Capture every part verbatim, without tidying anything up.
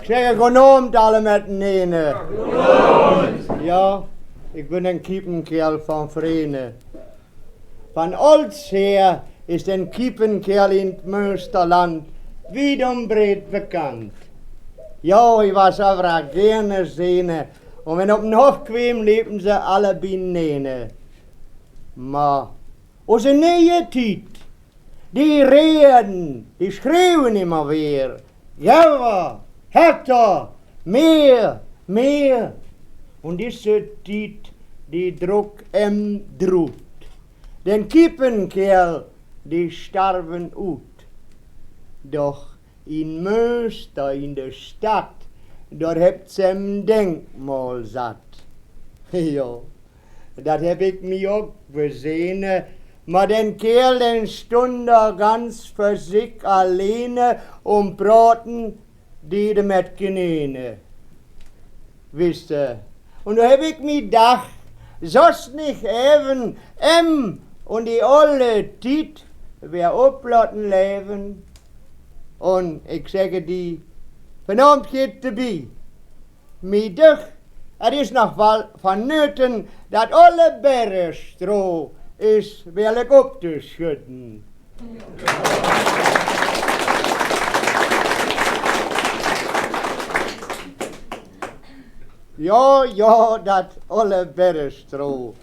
Segg, gonavend alle metenene. Jo, ik bün en Kiepenkerl von Vrene. Von olds her is en Kiepenkerl in't Münsterland wiet un breet bekannt. Jo, he was överall geern sehne, un wenn he op den Hoff keem, lepen se alle binene. Ma use nee'e Tiet, die reden, die schreven immer weer: Jewer, hetter, mehr, mehr. Un disse Tiet, die dröck em drut. De Kiepenkerl, die starven ut. Doch in Münster, in de Stadt, dor hebt's em Denkmal satt. Jo. Dat hebb ik mi ok besehne, ma den Kerl, den stunn do ganz för sik allene un proten did e met kenene. Wisse. Un do hebb ik mi dacht, soss nich even em un die olle Tiet weer oploten leven. Un ik segge di, vanavend geiht 't derbi. Mi dücht, et is noch wal vonnöten, dat olle Berrestroh is weer leck optoschütten. Jo, jo, dat olle Berrestroh.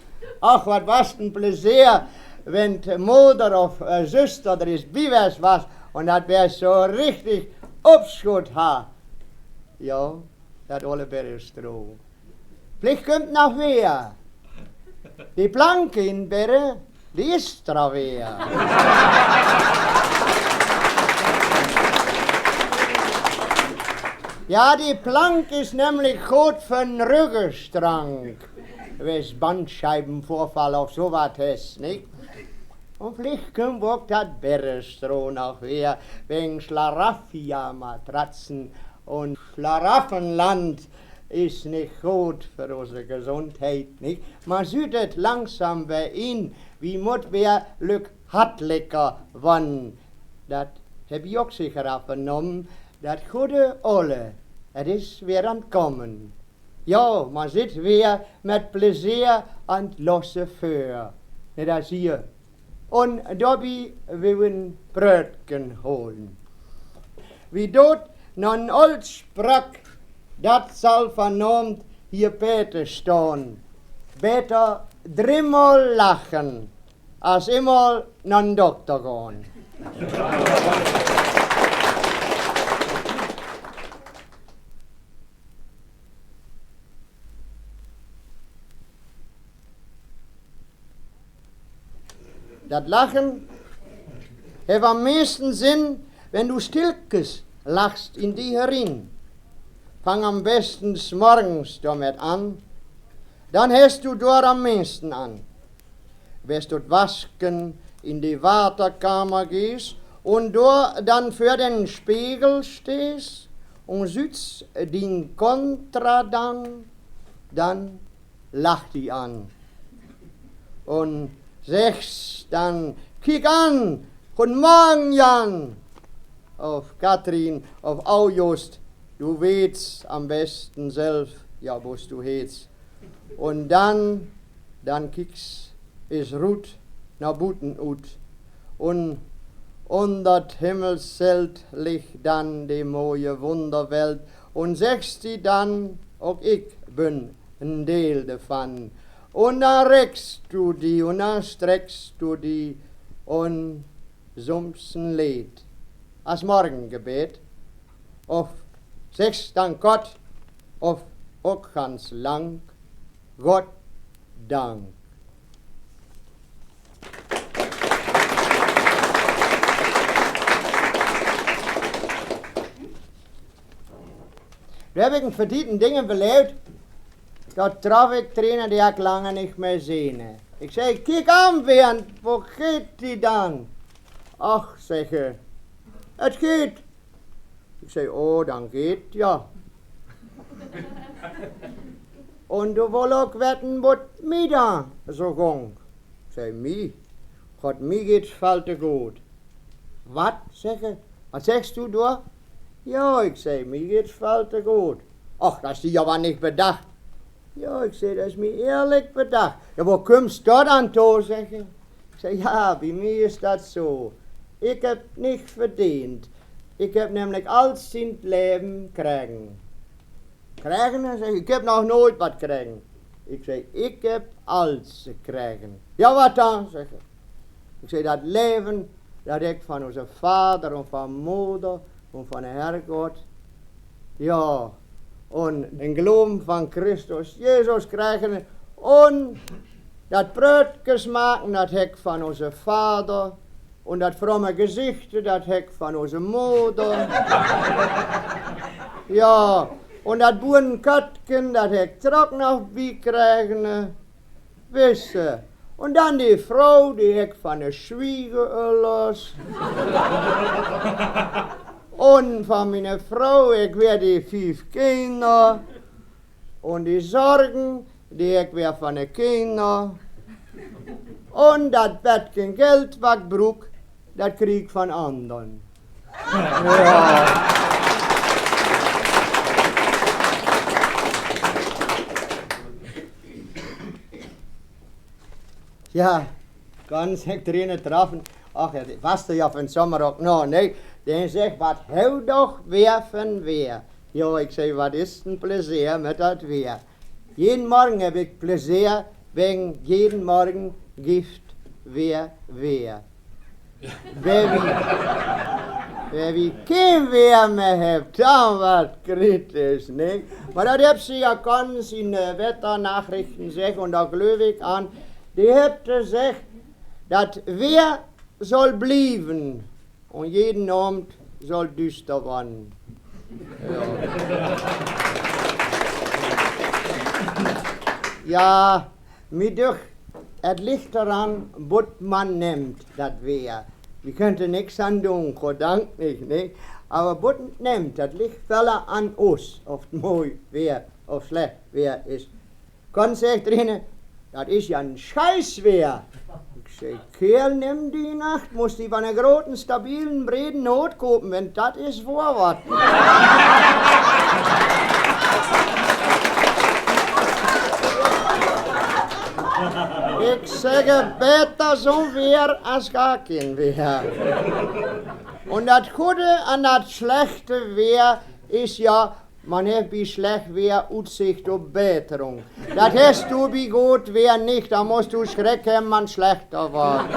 Ach, wat was 't en Pläseer, wenn de Moder of, äh, Süster dor is bi west was un dat weer so richtig opschutt ha. Jo. Dat olle Berrestroh. Villicht kümmt noch wer. Die Plank in Berre, die is dra wer. Ja, die Plank is nämlich god för 'n Rüggestrank. Wes Bandscheibenvorfall of so wat hest, nich? Un villicht kümmt ok dat Berrestroh noch wer, wegen Schlaraffia-Matratzen un Schlaraffenland is nich god för use Gesundheit, nich? Ma süht et langsam wer in, wi mutt wer lückhaltiger wann. Dat hebb i ok sicher avvernomm, dat gode Olle, et is wer an 't Kommen. Jo, ma sitt wer met Pläseer an 't losse Föer. Net as hier. Un dorbi will wi en Brötken holen. Wi dot no'n Oldsprack, dat sall vernahmt hier bäter stahn. Bäter driemol lachen, as eemol no'n Dokter gahn. Dat Lachen hett am meesten Sinn, wenn du stillkes lachst in di herin. Fang am besten 's morgens dormit an, dann hest du dor am meesten an. Wes du wasken in die Waterkamer gehst un dor dann vör den Spegel stehst un sühst dien Kontra dann, dann lach di an un seggst dann: „Kiek an, guden Morgen, Jan!“ Of Kathrin, of August, du weetst am besten self, ja, wos du heetst. Un dann, dann kiekst es rut na buten ut. Un unner 't Himmelszelt liggt dann die moje Wunnerwelt. Un seggst di dann: „Ok ik bün en Deel devun.“ Un dann reckst du di un dann streckst du di un summst en Leed as Morgengebet, of seggst dann kort, of ok ganz lang: „Gott Dank.“ Do hebb ik en verdiepen Ding beleevt, dor troff ik Trainer, die ik lange nich mehr sehn. Ik segg: „Kiek an, Bernd, wo geiht di dann?“ „Ach“, seggt he, „et geiht.“ Ik segg: „Oh, dann geiht 't ja.“ „Un du wollst ok weten, wo 't mi dann so gong?“ Segg: „Mi? Gott, mi geiht 't fallte god.“ „Wat?“ seggt he. „Wat seggst du dor?“ „Jo“, ik sä, „mi geet 't väöl te good.“ „Och, dat is di aver nich bedacht.“ „Jo“, ik sä, „dat is mi eerlik bedacht.“ „Jo, wo kümmst du dan to?“, seggt 'r. Ik sä: „Jo, bi mi is dat so. Ik höb nich verdeend. Ik höb nämlik alles in 't Leven kregen.“ „Kregen?“, seggt 'r, „ik höb noch noit wat kregen.“ Ik sä: „Ik höb alles kregen.“ „Jo, wat dan?“, seggt 'r. Ik sä: „Dat Leven, dat höb ik van oze Vader un van Moder un van de Herrgott. Jo, un den Gloven van Christus Jesus kregen un dat Brödkes maken, dat höb ik van oze Vader. Un dat fromme Gezichte, dat höb ik van oze Moder. Jo, un dat Buenenköttken, dat höb ik d'r ok noch bi kregen, wisse. Un dan die Fro, die höb ik van de Schwiegeröllers. Un van miene Fro höb ik weer die fief Kinder. Un die Sorgen, die höb ik weer van de Kinder. Un dat bätken Geld, wat ik bruuk, dat krieg ik van andern. Jo. Jo, kann sich drin treffen. Ach, dat was d'r jo van Sommer ok noch, ne? Den seggt: „Wat hou doch Weer van Weer.“ Jo, ik sä, wat is 't en Pleseer mit dat Weer. Jeden Morgen höb ik Pleseer, wegen jeden Morgen gifft Weer Weer. Wer wie, wer wie keen Weer mehr höb, dan warrt kritisch, ne? Mer dat höb se jo ganz in de Wetternachrichten seggt, un dor glööv ik an, die höb se seggt, dat Weer soll blieven. Un jeden Avend soll düster worre. Jo. Jo, mi dücht, et liggt doran, wat man nemmt, dat Weer. Wi könnte nix an dun, Gott Dank nich, ne? Aver wat man nemmt, dat liggt woll an us, of 't moi Weer of slecht Weer is. Kann sich drin, dat is jo en Scheißweer. Ik sä: „Keerl, nimm di in Acht, musst di woll en groten, stabilen, breden Hoot kopen, wenn dat is wohr wat.“ Ik segg: „Beter so'n Weer as gar keen Weer.“ Un dat Gode an dat slechte Weer is jo, man hett bi slecht Weer Utsicht op Beterung. Dat hest du bi god Weer nich, do musst du Schreck hebben, wann 't slechter warrt.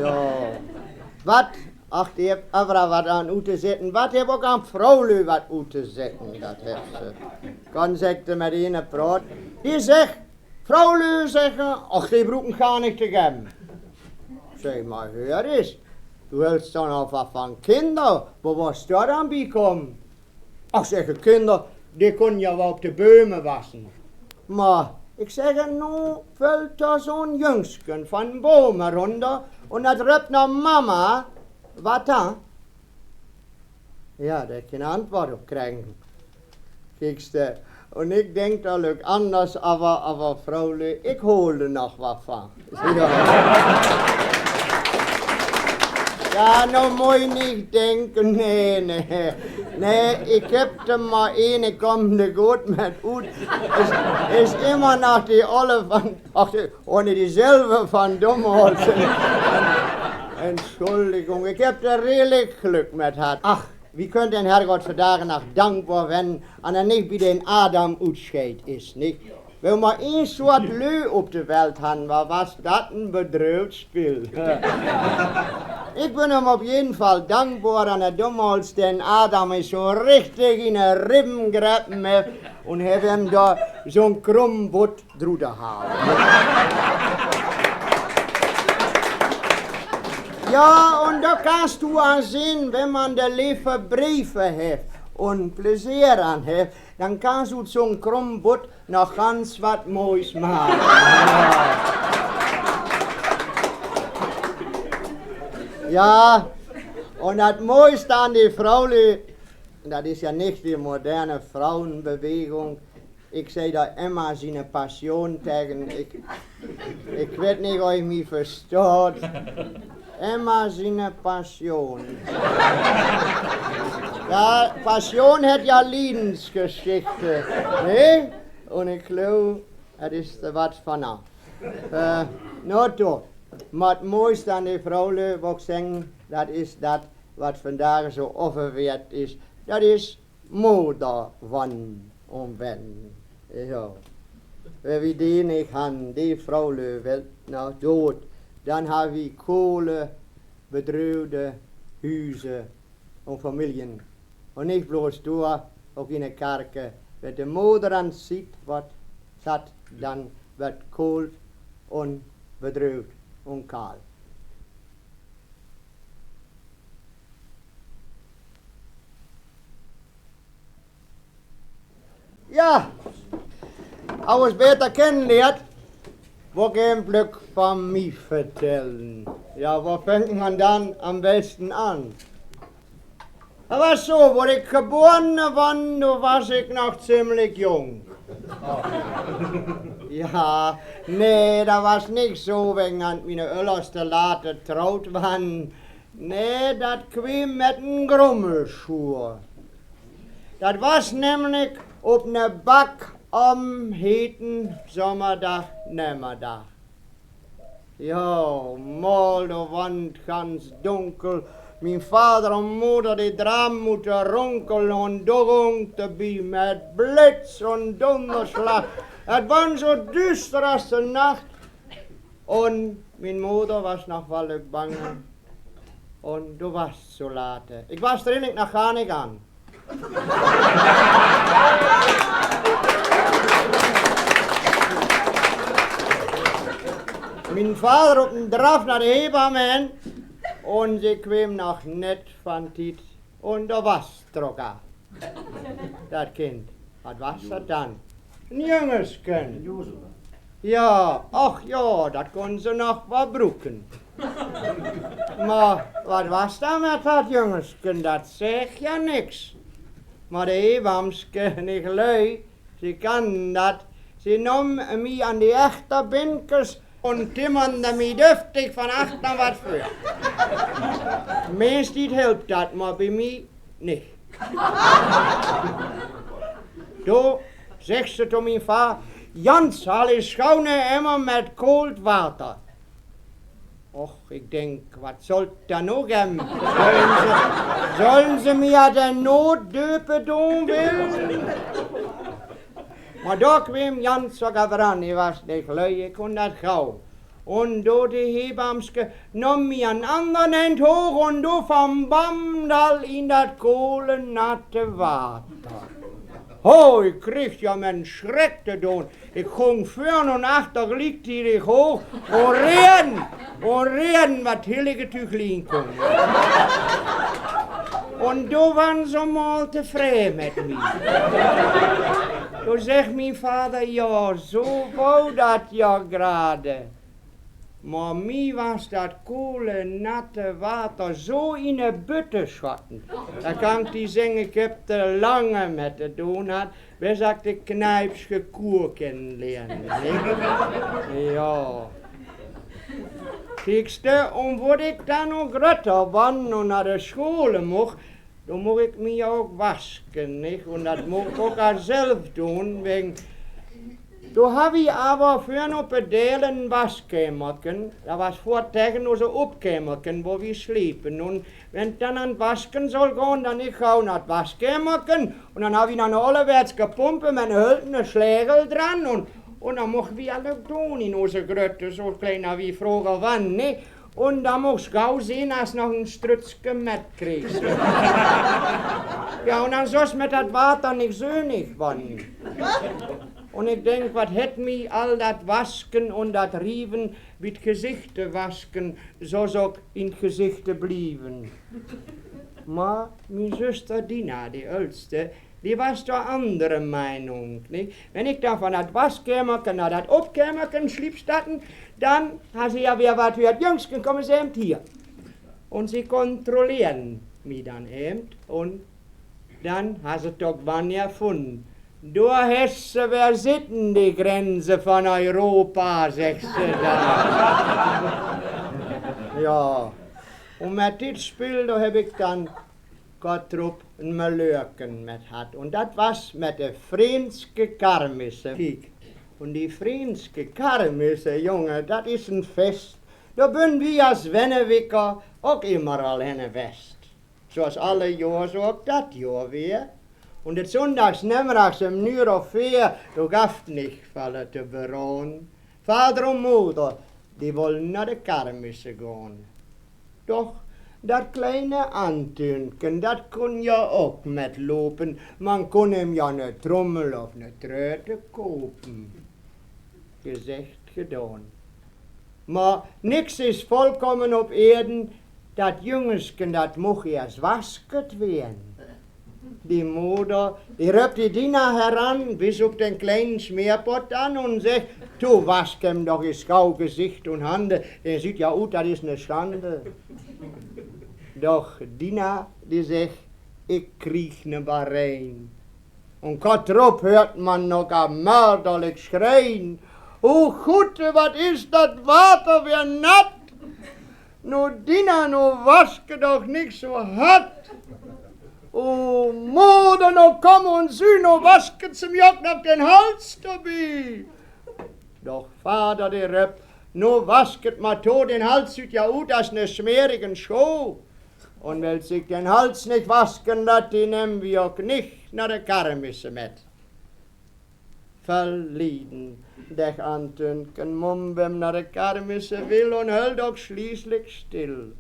Jo. Wat? Ach, die hett överall wat an uttosetten. Wat hett ok an Froulü wat uttosetten, dat hett se. Kann sich de mit ene proten. Die seggt, Froulü, seggt se, ach, die bruken gar nich to gebben. Segg, mer hör es, du hältst doch noch wat van Kinder, wo worscht du dann bikumme? Ach, seggt se, Kinder, die kunnen jo woll op de Böme wasse. Mer, ik segg, nu föllt do so'n Jüngsken van Boom herunner un dat röppt noch Mama, wat dann? Jo, dor hett se keen Antwort op kregen. Kiekste, un ik denk dor lück anners, aver, aver Froulü, ik hol dor noch wat van. Jo. Jo, nu mott ich nich denke, nee, nee. Nee, ik hebb dor mer ene, kumm dor god mit ut. Is, is immer noch de olle van, ach, de, o nee, deselve van domols. Entschuldigung, ik hebb dor redlich Glück mit hatt. Ach, wi köönt den Herrgott vandaag noch dankbor wese, dat he nich bi den Adam utscheet is, nich? Wenn mer eens so wat Lü op de Welt harr, wat was dat en bedröövt Spill. Ik bün em op jeden Fall dankbor, dat he domols den Adam es so richtig in de Ribben grepen hett un hett em dor so'n krumm Butt drunner haut. Jo, un dor kannst du an sehn, wenn mer de leeve Breve hett un Pläseer dran hett, dann kannst du ut so'n krumm Butt noch ganz wat Mois make. Jo, un dat Moiste an de Froulü, dat is jo nich de moderne Frauenbewegung, ik seh dor Emma siene Passion tegen. Ik, ik weet nich, of ich mi verstah. Emma siene Passion. Ja, Passion hett ja Liedensgeschichte, ne? Un ik glööv, dat is de wat van na. Äh, no to, mer 't moiste an de Froulü, wo ik segg, dat is dat, wat vandaag so offerweert is. Dat is Moder wonn un wenn. Jo. Wenn wi de nich han, de Froulü, welt na doot, dann han wi kole, bedröövde Hüse un Familie. Un nich bloß do, ok in de Karke, wenn de Moder an sitt, wat satt, dann werd kolt un bedröövt un kahl. Ja, awwer beter kennenliert, wo kann ik Lück von mi vertelle? Ja, wo fängt mer dann am besten an? Dat was so, wo ik gebore wor, do was ik noch ziemlich jung. Ja, nee, dat was nich so, wegen an miene Öllers te late troot wore. Nee, dat kweem met en Grummelschuur. Dat was nämlich op ne Back am heten Sommerdag, Nemmerdag. Jo, mol, do wor 't ganz dunkel. Mien Vader un Moder, de dreiv mote runkele un do gung 't bi met Blitz un Dunnerslag. Et wor so düster as de Nacht. Un mien Moder was noch wal bange. Un do was 't so late. Ik was d'r eijentlich noch gar nich an. Mien Vader op en Draff na de Hebamme hen. Un se kweem noch net van Tiet. Un do was 't ok al. Dat Kind, wat was dat dann? En Jüngesken. Ja, ach ja, dat kunnen se noch wal bruke. Mer wat was dan met dat Jüngesken? Dat sag ja nix. Mer de Hebamske, nich lei, se kann dat. Se nomm mi an de Achterbenkes un timmerde mi deftig van achtern wat vör. Meestal help dat, mer bi mi nich. Do seggt se to mien Vader: „Jans, haal es gau ne Emmer met kolt Water.“ Och, ik denk, wat soll dat dan no gebbe? Sollen se, sollen se mi ja de Notdöpe doon wille? Mer do kweem Jans sogar dran, he was nich lei, he kunn dat gau. Un do de Hebamske nomm mi an de anger Henn hooch un do van baven dal in dat kole, natte Water. Ho, ik kreeg ja men Schreck te doon. Ik gung vörn un achter gliektiedig hooch un reed, un reed, wat hil ik 't uch liegen kunn. Un do wore se mol tevreje met mi. Do seggt mien Vader: „Ja, so wor dat ja grade.“ Mer mi was dat kole, natte Water so in de Bütte schotte. Do kann ik di segge, ik hebb dor lang met te doon hat, bes ik de Kneipsche Kur kennenlierde, ne? Ja. Kiekste, un wo ik dann ok grötter wor un na de Schole much, do much ik mi ja ok waske, nich? Un dat much ik ok al self doon, wegen, do harr wi awwer vörn op de Deel en Waskämerken, dat was vör tegen use Opkämerken, wo wi slepe. Un wenn 't dann an 't Wasken soll gahn, dann ik gau na 't Waskämerken, un dann harr wi noch ne ollewertsche Pumpe met ne höltene Slegel dran, un, un dann much wi allens doon in use Grötte, so klein as wi froger wore, ne? Un dann muchs gau sehn, as noch en Strützke met kriegs. Ja, un ansons met dat Water nich sönig wore. Un ik denk, wat hett mi all dat Wasken un dat Rieven bi't Gesichte wasken, soss ok in't Gesichte blieven. Mer mien Süster Dina, de Öllste, die was dor andere Meinung, nich? Wenn ik dann van dat Waskämerken na dat Opkämerken schlipp statten, dann harr se ja weer wat hüert: „Jüngsken, kumm es eev hier.“ Un se kontrollieren mi dann eev un dann harr se 't ok wann erfunnen. „Dor hest se weer sitten, de Grenze von Europa“, seggt se dann. Ja, un met dit Spill, do hebb ik dann Gottrup en Malörken met hat. Un dat was met de Frienske Karmisse. Kiek, un die Frienske Karmisse, Junge, dat is en Fest. Dor bün wi as Wennewicker ok immer al henne west. So as alle Johr, so ok dat Johr weer. Un et Sunndags nemrags üm nüer of veer, do gaff et nich velle to berohn. Vader un Moder, die wollen na de Karmisse gohn. Doch dat kleine Antünken, dat kunn ja ok metlopen, man kunn em ja ne Trummel of ne Tröte kopen. Gesecht, gedohn. Ma nix is vollkommen op Erden, dat Jüngesken, dat much eerst wasket weern. Die Moder, die röppt die Dina heran, bis op den kleinen Schmeerpott an un seggt: „Du, wask em doch es gau Gesicht un Hande, den süht ja ut, dat is ne Schande.“ Doch Dina, die seggt: „Ik krieg ne Barein.“ Un gottrup, hört man noch am mörderlich schrein: „O Gutte, wat is dat Water weer natt! No, Dina, no waske doch nich so hatt! O Moder, no komm un sü, no wasket se mi ok noch den Hals dorbi.“ Doch Vader, de röppt: „No wasket mer to, den Hals süht ja ut as ne schmerigen Schoh.“ Un well se sik den Hals nich wasken, dat, die nemm wi ok nich na de Karmisse met. Voll Lieden, däch Antünken, Mumm, wenn na de Karmisse will, un höll doch schließlich still.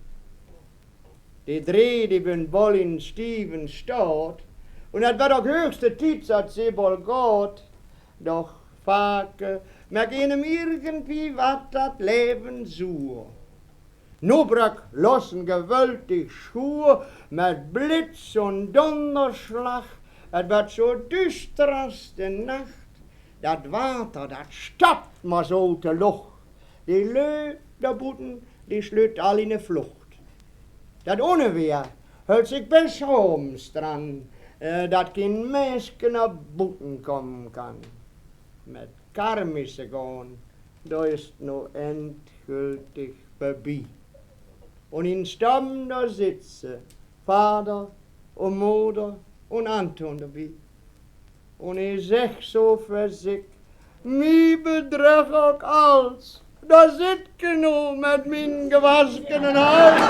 Die dree, die bün boll in stieven Staat, un et wär doch höchste Tiet, dat se boll gaht. Doch Vake, mer gehn em irgendwie, wat dat Leven suur. Nu bröck los en gewöltig Schuur met Blitz un Dunnerschlag. Et wär so düster as de Nacht. Dat Water, dat stoppt mer so ut de Lucht. Die Lüe dor buten, die slütt all in de Flucht. Dat Unneweer höllt sik bes owens dran, äh, dat keen Mensch na buten kommen kann. Met Karmisse gahn, do is et nu endgültig vörbi. Un in Stamm, do sitze Vader un Moder un Anton dorbi. Un he seggt so för sik: „Mi bedrögg ok alls, do sitt ge nu met mien gewaskenen Hals.“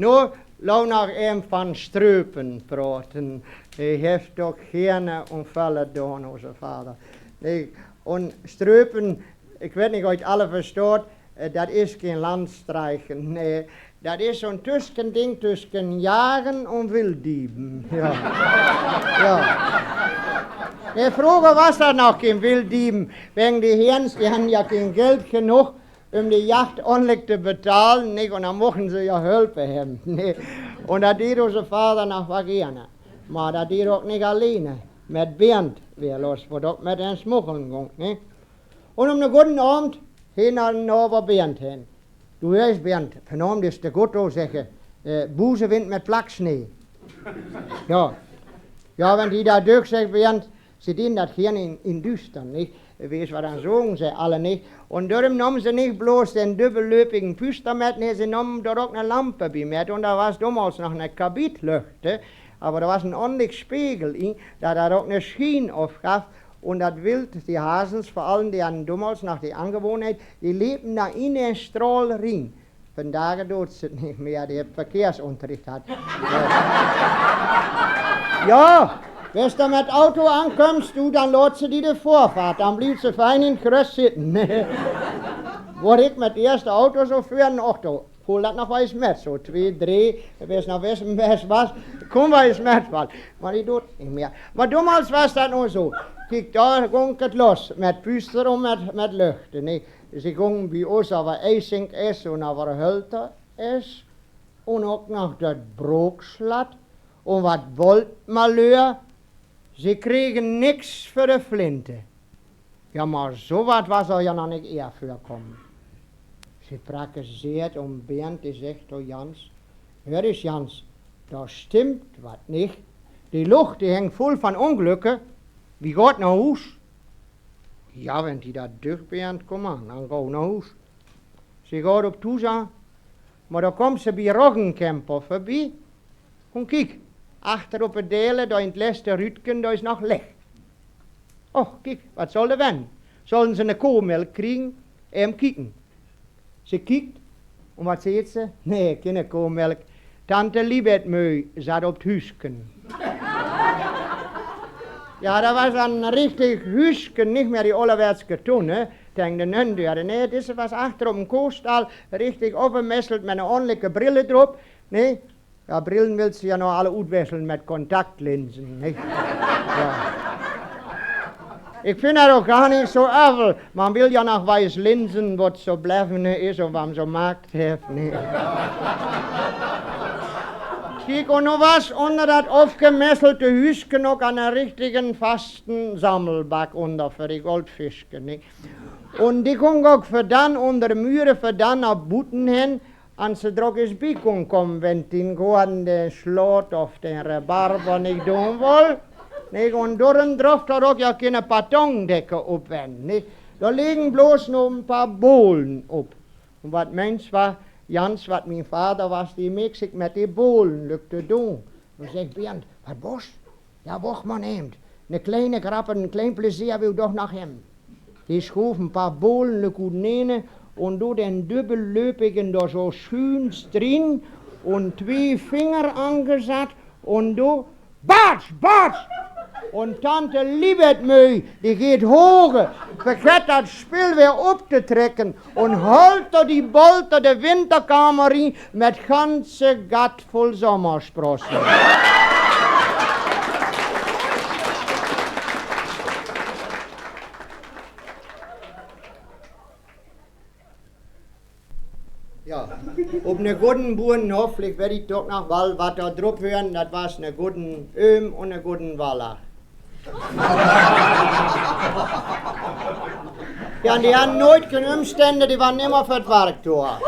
Nu, lot noch eem van Ströpen proten. He hef doch geerne Unfälle daan, use Vader. Nee, un Ströpen, ik weet nich, of ge et alle verstaht, äh, dat is keen Landstreichen, nee. Dat is so'n Tüskending tüsken Jagen un Wilddieven. Ja. Ja. Nee, fröher was dat noch keen Wilddieven. Wegen de Heerns, die hadden ja keen Geld genug, um de Jacht ordentlich to betalen, nich? Un dann muchten se ja Hölpe hebben, nich? Un dat deed use Vader noch wal geerne. Mer dat deed he ok nich alleene. Met Bernd weer los, wo dat ok met em smuggeln gung, nich? Un am gudden Avend, he na den Nover Bernd hen. „Du hörst, Bernd, vannavend is de Gutto, seggt he, äh, Busewind mit Placksnee.“ Ja. „Ja, wenn di dat dögg“, seggt Bernd, se deen dat geern in, in Düstern, nich? Weeß, wat dann sagen se alle, nich? Un dorüm nahmen se nich bloß den dubbellöpigen Püster mit, nee, se nahmen dor ok ne Lampe bi mit. Un dor was domals noch ne Kabitlöchte, aver dor was en ordentlich Spegel in, dat dat ok ne Schien ofgaff. Un dat Wild, die Hasens vör allem, die hadden domals noch die Angewohnheit, die lepen do in den Strahl rin. Vandage doot se et nich mehr, die hebbt Verkehrsunterricht gehabt. Ja, wenn du mit Auto ankummst, du, dann lot se di de Vorfahrt, dann blievst du fein in Kröss sitten. Wo ik mit et eerste Auto so fuhr, ach, do full dat noch wal mit, so twee, dree, weeß noch, weeß, weeß was, kunn wal mit fahren. Mer die doot nich mehr. Mer domals was dat noch so. Kiek, do gung et los, mit Püster un mit, mit Löchte, nich? Se gungen bi us aver Eisink esse un aver Hölter esse un ok noch dat Brookslatt. Un wat wollt Malör? Se kregen nix för de Flinte. Ja, mer so wat was er ja noch nich ehr vörkumme. Se prakkeseert un Bernd, de seggt to Jans: Hör eis, Jans, do stimmt wat nich. De Luch, de hängt vull von Unglücke. Wie gaht na Huus? Ja, wenn di dat dücht, Bernd, kumm an, dann gah na Huus. Se gaht op Tusa, ma do kummt se bi Roggenkemper vörbi. Un kiek, achter op de Dele, do in't letzte Rütken, do is noch Lech. Och, kiek, wat soll dat wern? Sollen se ne Kohmelk kriegen? Ehm kieken. Se kiekt, un wat seht se? Nee, kene Kohmelk. Tante Libetmüü satt op 't Hüsken. Ja, dat was en richtig Hüsken, nich mehr die ollerwärtske Tunne, ne? Tegen de Nöndöre. Nee, disse was achter op en Kohstall, richtig opgemesselt, mit ne ordentlike Brille drop, ne? Ja, Brillen willst du ja noch alle utwesseln mit Kontaktlinsen, nich? Ja. Ich find dat doch gar nich so äwel. Man will ja noch weiß Linsen, wat so blevene is un wat man so maakt hett, nich? Kiek, un nu was unner dat opgemesselte Hüsken ok en richtigen fasten Sammelback unner för die Goldfischken, nich? Un die gung ok vördan unner de Müre, vördan na buten hen, an se drock is bi kunn kumme, wenn 't in Goorn de Schlot of de Rhabarber nich dun woll, nich? Un dorüm droff dor ok ja kene Patongdecke op wern, nich? Dor legen bloß noch en paar Bohlen op. Un wat meens wa, Jans, wat mien Vader was, die meek sik mit die Bohlen lück te dun. Un seggt: „Bernd, wat wosch?“ „Ja, woch man eem. Ne kleine Grapp, en klein Pläseer will doch noch hemmen.“ He schuuv en paar Bohlen lück utenene un do den Dübbellöpigen do so schüns drin un twee Finger angesatt un do, batsch, batsch! Un Tante Libetmüü, die geiht hoge, vergett dat Spill weer optetrecken un hollt dor die Boll dor de Winterkamer rin mit ganze Gatt vull Sommersprossen. Ja, op ne gudden Buernhoff, ich weet doch noch wall, wat dor drop wör, dat was ne gudden Öhm un ne gudden Wallach. Ja, un die hadden noit keen Ümstände, die waren immer för 't Wark dor.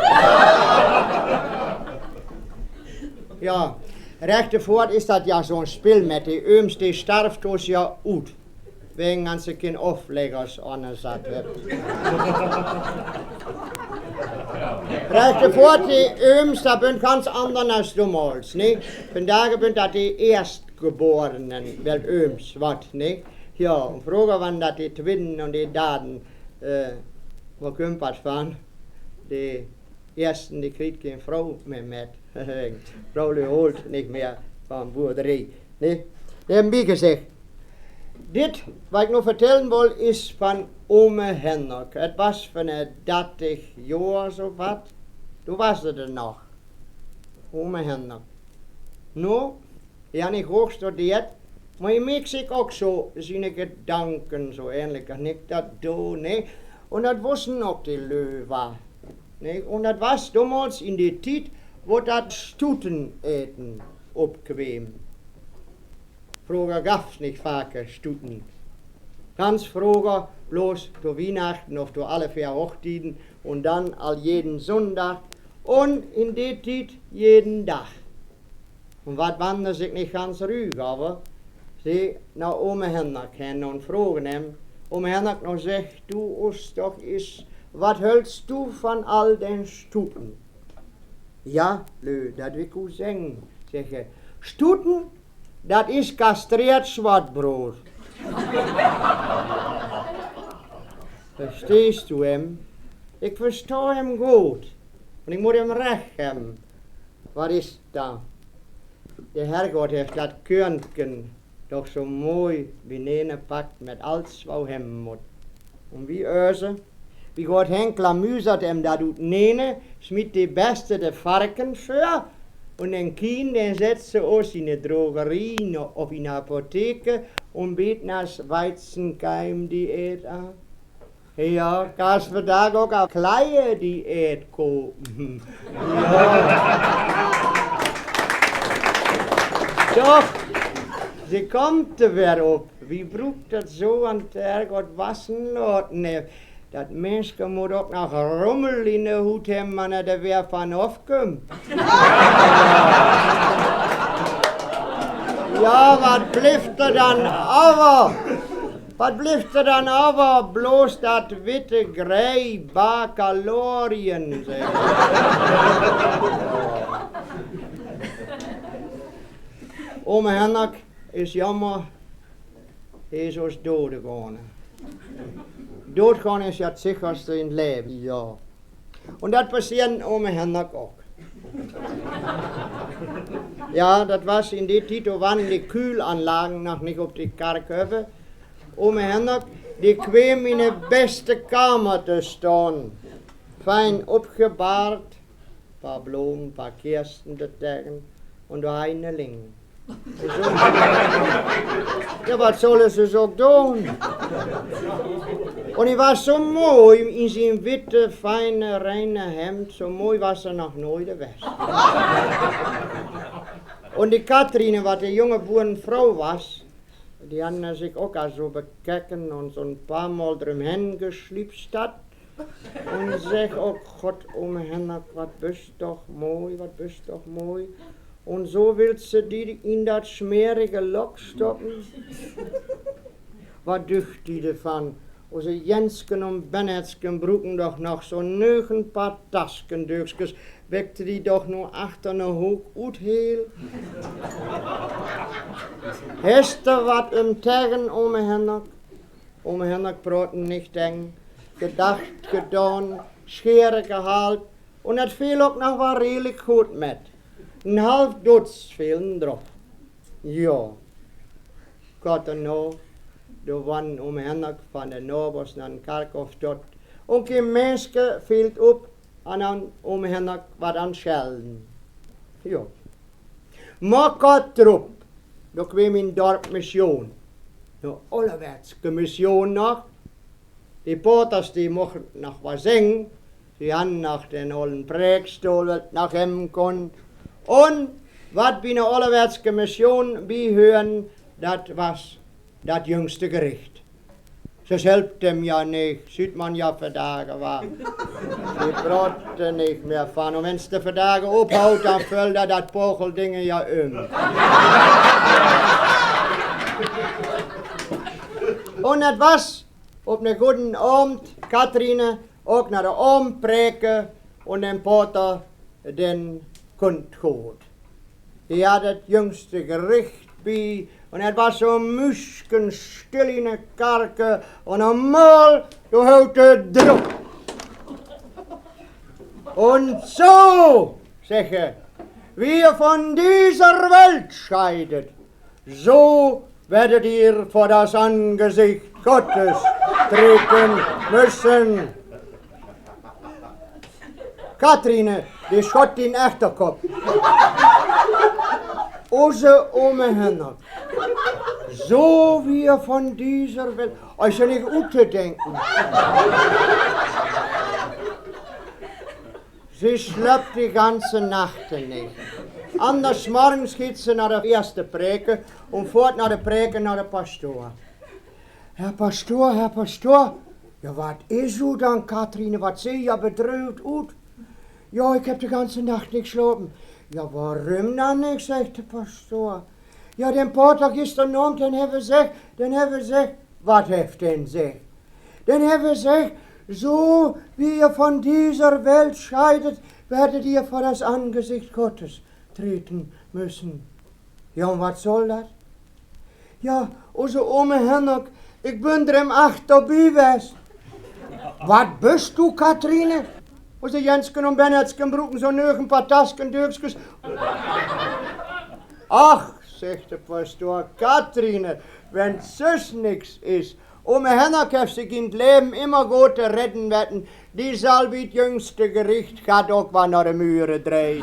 Ja, rechte foort is dat ja so 'n Spill mit de Öhms, de starvt us ja ut. Wegen dat se keen Ofleggers angesatt hebbt. Rechte foort, de Öhms, dat bünt ganz anners as domols, ne? Vandage bünt dat de Eerstgeborenen, well Öhms, wat, ne? Ja, un fröher waren dat de Twidden un de Darden, äh, wo kümmt dat van? De Eersten, de kriegt keen Fro mehr mit. Froolü holt nich mehr van Buerdrie, ne? Nebenbie geseggt, dit, wat ik nu vertellen woll, is van Ome Hennerk. Et was vör ne dartig Johr so wat. Do was et d'r noch. Ome Hennerk. Nu, he harr nich hooch studeert, mer he meek sik ok so siene Gedanken, so ähnlich, nich, dat do, ne? Un dat wussen ok de Lü, wa, ne? Un dat was domols in de Tiet, wo dat Stuteneten opkweem. Fröher gav's nich vake Stuten. Ganz fröher bloß to Wiehnachten of to alle veer Hochtieden un dann all jeden Sunndag un in de Tiet jeden Dag. Un wat Wanda sik nich ganz rüh gav, se na Ome Hennerk hen un frogen em: „Ome Hennerk, nu segg du us doch is, wat höldst du van all den Stuten?“ „Ja, Lü, dat will ik u seggen“, seggt he. „Stuten, dat is kastreert Swattbroot.“ Verstehst du em? Ik verstah em goot. Un ik mott em recht hebben. Wat is dat? De Herrgott hett dat Körnken doch so moi binene pakt mit alls, wat he hebben mott. Un wie öse? Wie Gott Henk klamüsert em dat utenene, smiet de beste de Farken vör, un den Kien, den sett se us in de Drogerie, ne, of in de Apotheke, un beet nas Weizenkeimdiät an. Ja, kannst vandag ok al Kleiediät kopen. Ja. Doch, se kummt d'r weer op. Wie bruukt dat so an Herrgott wassen laten, ne? Dat Minske mot ok noch Rummel in de Huut hemmen, wann hä d'r weer van aafkump. Ja, wat blift d'r dan aver? Wat blift d'r dan aver? Bloos dat witte Grei, Baccalorien, segk ich. Ome Hennerk is jammer, he is us dodegane. Dodegane is ja 't sicherste in 't Läwe, ja. Un dat passeerde Ome Hennerk ok. Ja, dat was in dee Tiet, do wore de Kühlanlage noch nich op de Karkhöfe. Ome Hennerk, dee kweem in de beste Kamer te stahn. Fein opgebaart, paar Bloom, paar Kerste dertegen un do hei 'ne Ling. Ja, wat solle se so doon? Un he was so moi in sien witte, feine, reine Hemd, so moi was he noch noit west. Un die Kathrine, wat de junge Burenfrau was, die hant sik ok al so bekeken un so 'n paar Mol drümhen geschlipst hat, un segg: „Och Gott, Ome Hennerk, wat büs doch moi, wat büs doch moi. Un so willst se di in dat smerige Lock stoppen? Wat dücht di dervan? Use Jensken un Bennesken bruken doch noch so nögen paar Taskendöökskes. Weckt di doch nu achter 'ne Hook ut heel. Hest de wat em tegen, Ome Hennerk?“ Ome Hennerk proot nich eng, gedacht, gedaan, Schere gehaalt, un et veel ok noch wal redelik good met. En half Dutz veel en drop. Jo. Kort doano, do won Ome Hennerk van de Nobers na 'n Karkhof tot. Un kee Minske veel op an, an Ome Hennerk wat an schellen. Jo. Mer kort drup, do kweem in Dorp Mission. 'Ne ollerwetske Mission noch. Die Paters, die mochten noch wat seggen. Sie han noch den ollen Präkstohl, wat noch hemmen kunn. Un wat bi 'ne ollerwetske Mission bihören, dat was dat jüngste Gericht. Süss helpt em ja nich, süht man ja vandage, wa. Se proten nich mehr van. Un wenn's de vandage ophaut, dann föllt dat Pocheldinge ja üm. Un et was op 'ne gode Avend, Kathrine ok na de Avendpräke un den Pater, den kunnt god. He hat dat jüngste Gericht bi, un et was so müskenstill in de Karke, un op mol, do hööt he drup. „Und so“, seggt he, „wie ihr von dieser Welt scheidet, so werdet ihr vor das Angesicht Gottes treten müssen.“ Kathrine, die schott in Achterkopp. Use Ome Hennerk. „So wie ihr von dieser Welt“, is ja nich uttodenke. Se slöppt die ganze Nacht nich. Anders morgens geiht se na de eerste Präke un fohrt na de Präke na de Pastor. „Herr Pastor, Herr Pastor.“ „Ja, wat is dann, Kathrine, wat seht Ihr ja bedröövt ut?“ „Ja, ik hebb de ganze Nacht nich geslapen.“ „Ja, worüm dann nich?“ seggt de Pastor. „Ja, den Pater gistern Avend, den hett er seggt, den hett er seggt.“ „Wat hett er denn seggt?“ „Den hett er seggt: So wie ihr von dieser Welt scheidet, werdet ihr vor das Angesicht Gottes treten müssen.“ „Ja, un wat soll dat?“ „Ja, use Ome Hennerk, ik bün d'r em achter bi west.“ „Wat büst du, Kathrine?“ „Use Jensken un Bennesken bruken so nögen paar Taskendöökskes.“ „Ach“, seggt de Pastor, „Kathrine, wenn süss nix is, Ome Hennerk hett sik in't Leven immer god redden weten, die sall bi't jüngste Gericht grad ok wall na de Müre dreihn.“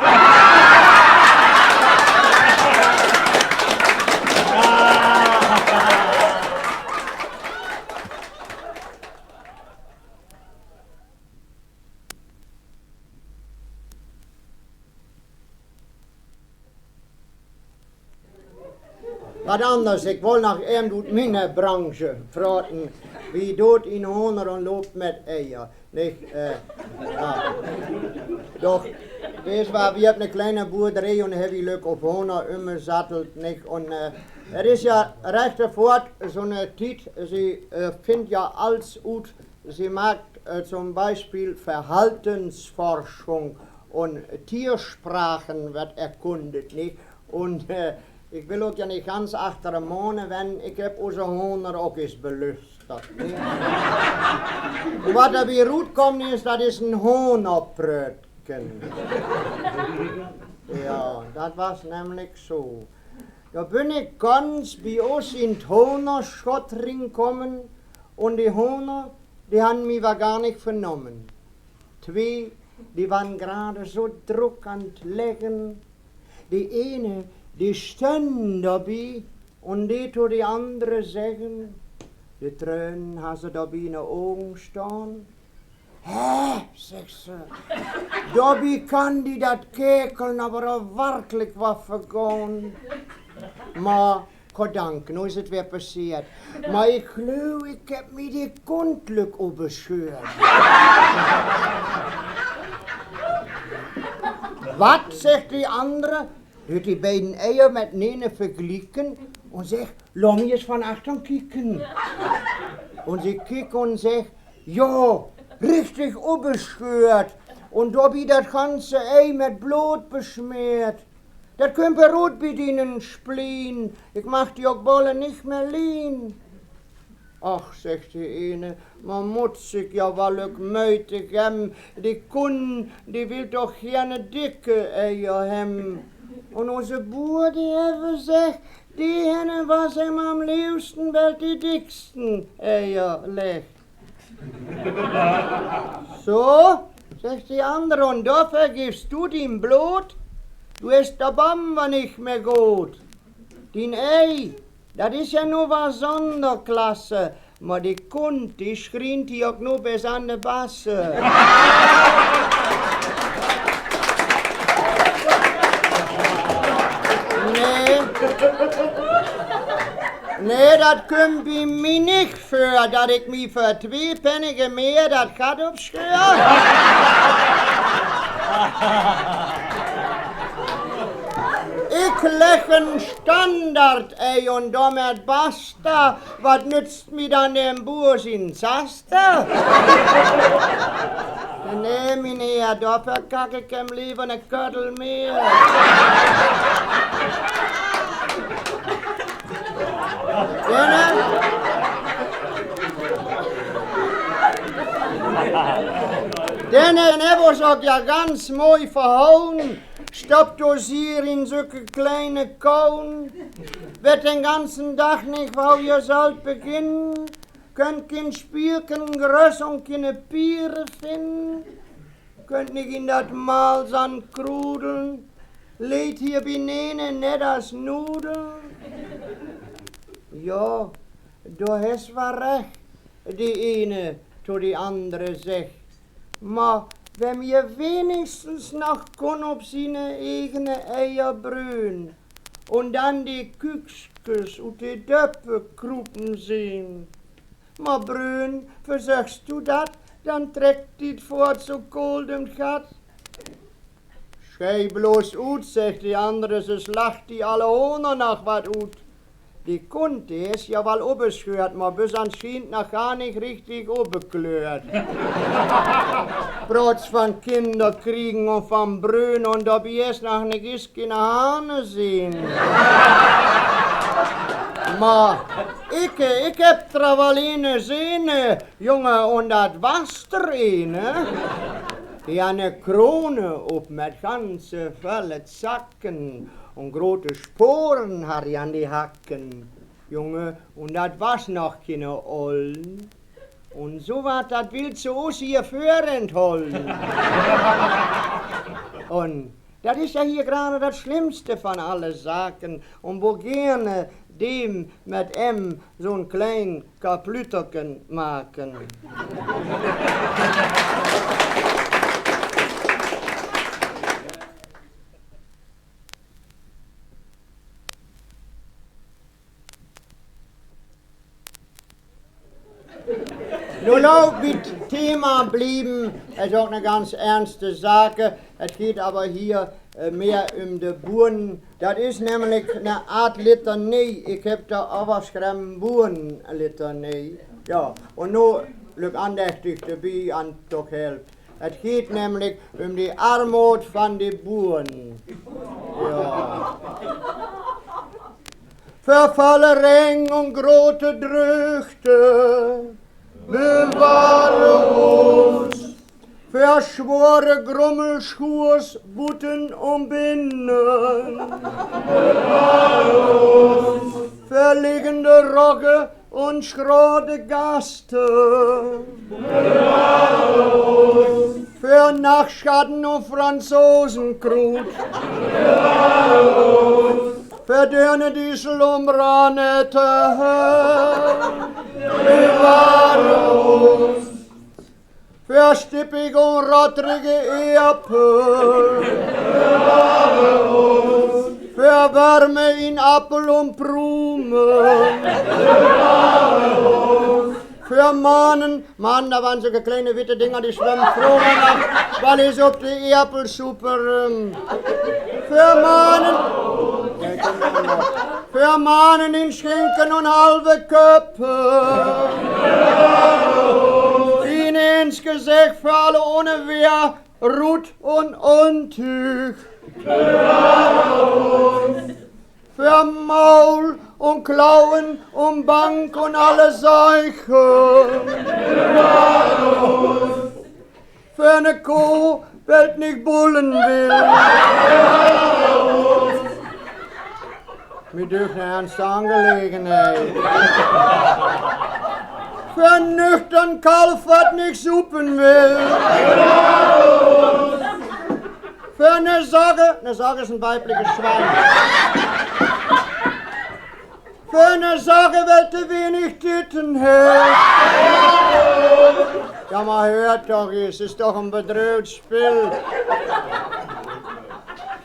Wat anners, ik woll noch eem ut miene Branche frogen, wie deit een Honer un löppt met Eier, nich? Äh, ja. Doch, wees wat, wi hebbt ne kleine Buerderee un hebbt wi lück op Honer ümgesattelt, nich? Un, äh, et is ja rechte foat so'ne Tiet, se, äh, findt ja alls ut, se maakt, äh, zum Beispiel Verhaltensforschung un Tiersprachen werd erkundet, nich? Un, äh, ik will ok ja nich ganz achter de Mone, wenn ik hebb use Honer ok is belüstert, nich? Un wat dor bi rutkomme is, dat is en Honerprötken. Ja, dat was nämlich so. Dor bün ik ganz bi us in't Honerschott rinkomme un die Honer, die han mi wa gar nich vernomme. Twee, die waren grade so druck an't Leggen. Die eene, die stönn dorbi un deet to die andere seggen, de Trönen ha se dorbi in de Ogen stahn. Hä, seggt se, dorbi kann di dat Käkeln awwer werklich wa vergahn. Ma Gott Dank, nu is et weer passeert. Ma ik glööv, ik hebb mi de Kundlück opbeschöört. Wat, seggt die andere, deit die beiden Eier metnene verglieken un seggt: „Laat mi es van achtern kieken.“ Un se kickt un seggt: „Jo, richtig opbeschöört. Un dorbi dat ganze Ei met Blot beschmeert. Dat kümmt rut bi dienen Spleen. Ik mag di ok bolle nich mehr leen.“ „Ach“, seggt die eene, „ma mutt sik ja wall ok Möh geben. Die Kunn, die will doch geerne dicke Eier hebben. Un use Buur, die hewwe seggt, die henne, was em am leevsten, well die dicksten Eier leggt.“ „So“, seggt die andere, „un doför giffst du dien Blot? Du hest de Bam wa nich mehr got. Dien Ei, dat is ja nu wa Sonderklasse, ma die Kunn, die schrient di ok nu bes an de Basse.“ Nee. Nee, dat kümmt bi mi nich vör, dat ik mi för twee Pennige mehr dat Gatt opschöör. Ik legg en Standardei un domet basta. Wat nützt mi dann dem Buur sien Zaster? Nee, mineer, doför kack ik em lever ne Köttel Mehr. Denne, denne hewwe se ok ja ganz moi verhauen. Stoppt us hier in sücke kleine Kauen. Weet den ganzen Dag nich, wo ihr sollt beginnen. Könnt kien Spierken gröss un kiene Piere finnen. Könnt nich in dat Mahl Sand krudeln. Leet hier binene net as Nudeln. Jo, do hest wa recht, die eene to die andere seggt. Ma wenn mir wenigstens noch kunn op siene egene Eier bröhn un dann die Kükskes ut de Döppe krupen sehn. Ma Bröhn, versöchst du dat, dann treckt di fort so kold em Gatt. Schei bloß ut, seggt die andere, süss lacht di alle Hohner noch wat ut. Die Kunn, die is ja wall obeschwört, ma bis anscheinend noch gar nich richtig obeklört. Protz von Kinderkriegen un von Bröhn un dobi is noch nix in de Hahne sehn. Ma ik, ik hebb dra wall ene sehn, Junge, un dat was dra ene. Ja, ne Krone op met ganze felle Zacken un grote Sporen harr i an die Hacken. Junge, un dat was noch kiene Ollen. Un so wat, dat willst du us hier vörenthollen. Un dat is ja hier grade dat Schlimmste von alle Saken. Un wo gerne dem met em so'n klein Kaplütterken maken. Nu, nu, bi't Thema blieven, dat is ok ne ganz ernste Saak. Et geiht aver hier, äh, mehr üm de Buurn. Dat is nämlich ne Aart Litanee. Ik hebb do överschreven Buurnlitanee. Ja, un nu, lück andächtig debi an, doch helpt. Et geiht nämlich üm de Armoot van de Buurn. Ja. Vör falle Reng un grote Drögte, bewahre uns. Vör schwore Grummelschuhs buten un binnen, bewahre uns. Vör liggende Rogge un schrode Gaste, bewahre uns. Vör Nachtschatten un Franzosenkruut, bewahre uns. Vör Dörne, Distel un Branete, bewahre uns. Vör stippige un rottrige Eapel, bewahre uns. Vör Wärme in Appel un Prume, bewahre uns. Vör Mahnen, Mahnen, dat ware so kleine witte Dinger, die schwemmen froh, weil ich se op de Eapelsuppe rüm. Vör Mahnen, vör Mahnen in Schinken un halve Köppe, in eens Gesecht vör alle Unnerwehr, Rutt un Untüg. Vör Maul un Klauen un Bank un alle Seiche. Vör ne Koh, wellt nich bullen will. Mi dücht, ne ernste Angelegenheit. Vör nüchtern Kalf, wat nich suppen will. Vör ne Sogge, ne Sogge is en weibliches Schwein. Vör ne Sogge, wellt te wenig Titten hett. Ja, mer höört doch, es is doch en bedröövt Spill.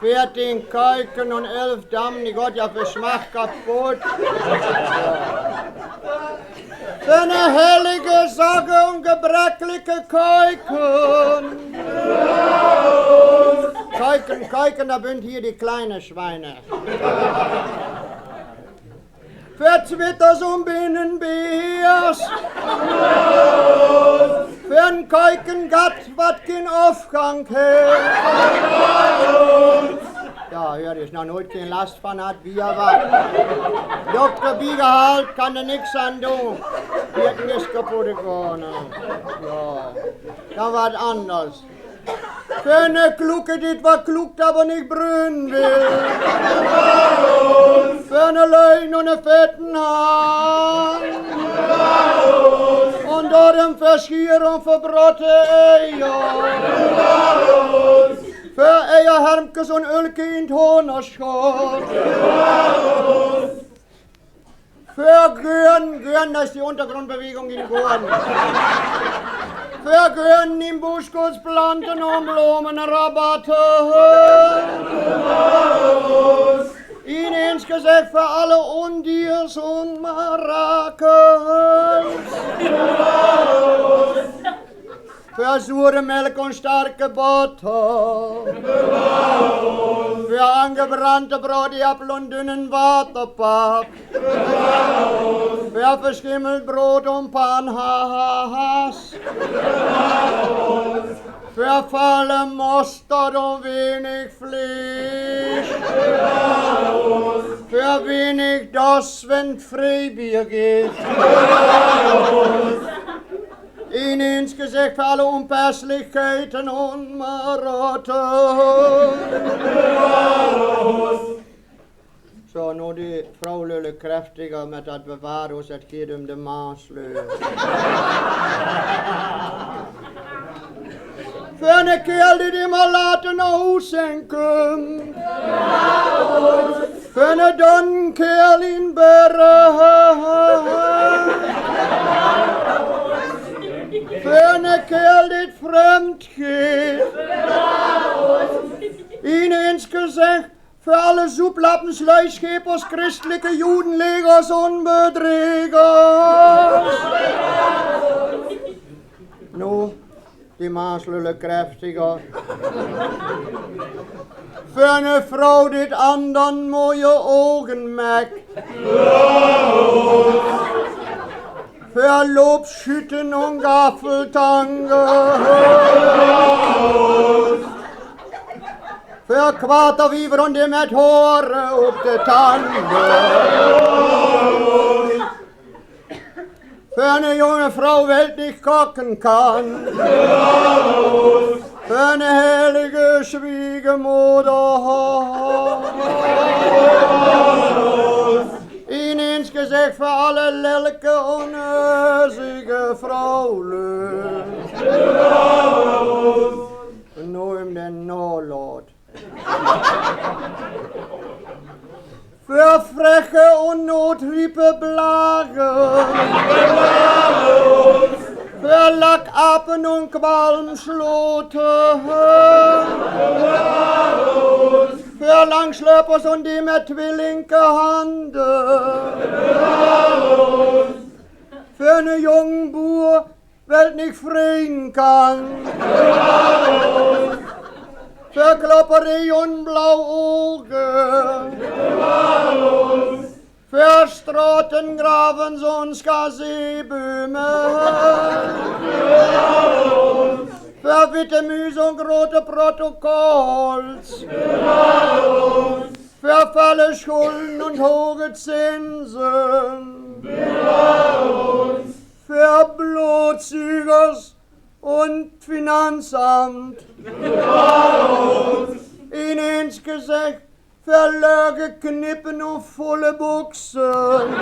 Veertien Keuken un elf Damen, die gaht ja vör Schmacht kaputt. Vör ne hellige Sogge un gebreckliche Keuken. Keuken, Keuken, dat bünd hier die kleine Schweine. Vör Zwitters un Binnenbiers. Vör en Keukengatt, wat keen Ofgang hett. Ja, hör, is noch noit keen Last van hat, wie wat. Dokter Biegehaalt, kann de nix an dun. Wirken is kaputt geworden. Ja. Dann wat anders. Vör ne Klucke, dit wat kluckt, aver nich bröhnen will. Vör ne Leun un ne fetten Hahn. Un dor en Verschier un verbrotte Eier. Vör Eierhermkes un Ölke in 't Hohnerschott. Vör Göhren, Göhren, dat is die Untergrundbewegung in Göhren. Vör Göhren in Buschkopfplanten un Blumenrabatte. In eens Gesecht vör alle Undiers un Marakes. Vör sure Melk un starke Botter. Vör angebrannte Broteappel un dünnen Waterpapp. Vör verschimmelt Brot un Panhas. Vör falle Mostert un wenig Fleesch. Vör wenig Doss, wenn 't Freibier geiht. In eens Gesecht vör alle Unpässlichkeiten un Marotten. So, nu die Froulülle kräftiger mit dat Bewahre uns, dat geiht üm de Maßlöh. Vör ne Keerl, dä immer late na Huus hen kummt. Vör ne donnen Keerl in Berre. Vör ne Keerl, dä fremd geiht. In eens Gesecht vör alle Supplappes, Leischepers, christlike Judenlegers un Bedregers. Nu, die Maßlölle kräftiger. För 'ne Frau, die 't andern moie Ogen mäkt. För Lobschütten un Gaffeltange. För Quaterwiever un die mit Hoore op de Tange. För 'ne junge Frau, wellt nich kaken kann. För 'ne hellige Schwiegermudder. In eens gezegg för alle lelke un ösige Fraulü. Nu in de Nolot. För freche un notriepe Blage. För Lackapen un Qualmschlote. För Langschlöpers un die mit twillinke Hande. För 'ne jungen Buur, wellt nich freen kann. För Klopperee un blau Oge. För Strotengravens un Skaseeböme. För witte Müs un grote Protokolls. För falle Schulden un hoge Zinsen. För Blotsügers un 't Finanzamt. In eens gezegg, för löge Knippen un vulle Buxen.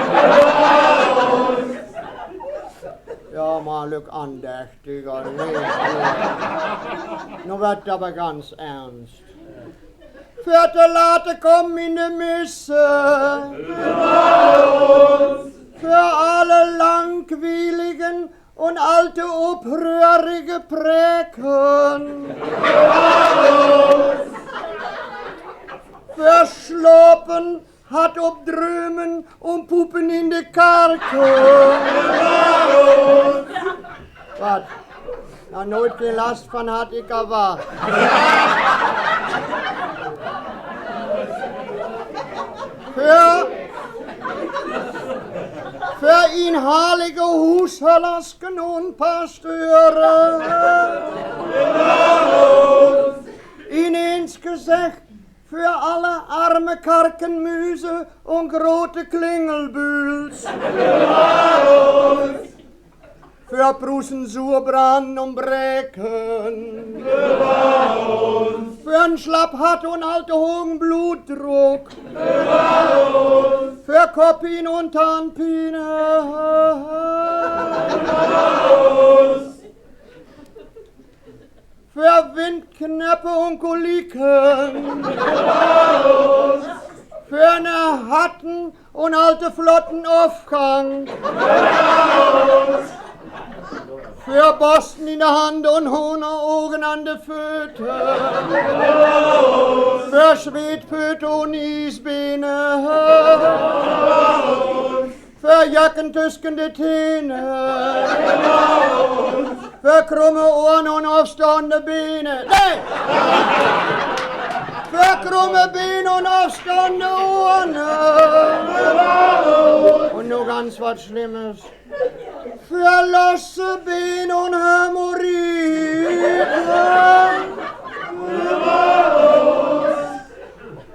Ja, man, lück andächtiger, ne? Nu werd't awwer ganz ernst. För te late kumme in de Misse. För alle langwieligen un all te opröhrige Präken. För Schlopen, Hatt op Drömen un Puppen in de Karke. Wat? Na, noit keen Last van hatt, ik awwer. För, för inhalige Huushöllersken un Pastöre. In eens gezegg, för alle arme Karkenmüse un grote Klingelbüls. För Prussen Suerbrand un Bräken. För en Schlapphatt un all te hogen Blutdruck. För Koppien un Tannpien. För Windknäppe un Koliken. För ne hatten un all te flotten Ofgang. För Bosten in de Hand un Hunnerogen an de Föte. För Schwetföte un Iesbene. För Jacken tüsken de Tähne. För krumme Ohren un ofstahnde Bene. Nee! För krumme Bene un ofstahnde Ohren. Un nu ganz wat Schlimmes. För losse Bene un Hämorrhoiden.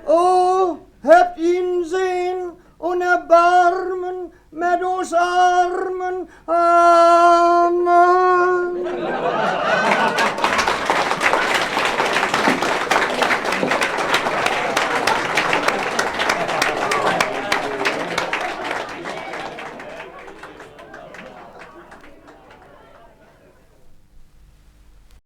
Oh, Hebbt Insehn un Erbarmen mit us Armen. Amen.